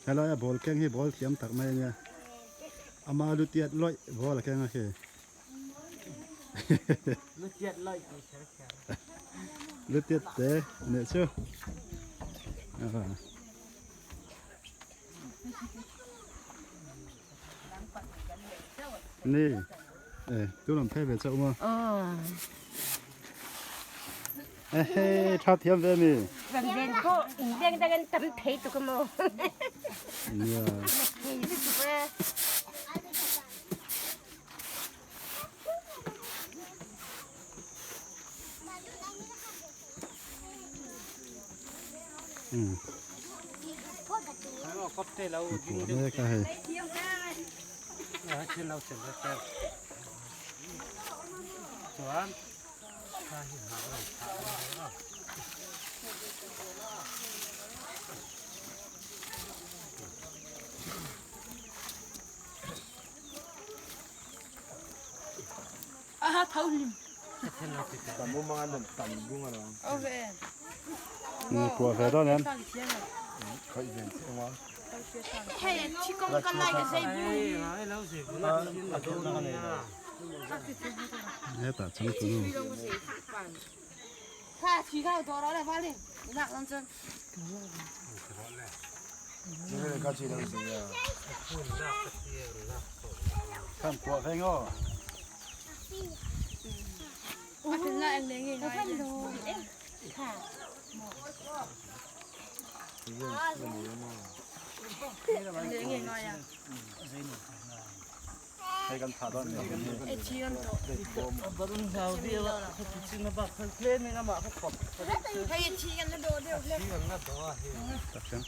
Helaia ball keng hi ball thiam tak mai a nia ama lu tiat lawih ball a keng a khi lu tiat te nih chu ni e tu lam phei ve chauh maw Ehe, tha thiam ve mi. Kan ven ko deng dang an tam thei tuk mo. Nia. Thei lu tuk e. Me ka hei. Kuah ve dawn em? Hetah changtunu. Khan kuah ve ngaw. Hei kan thah dawn ni. Tak siang.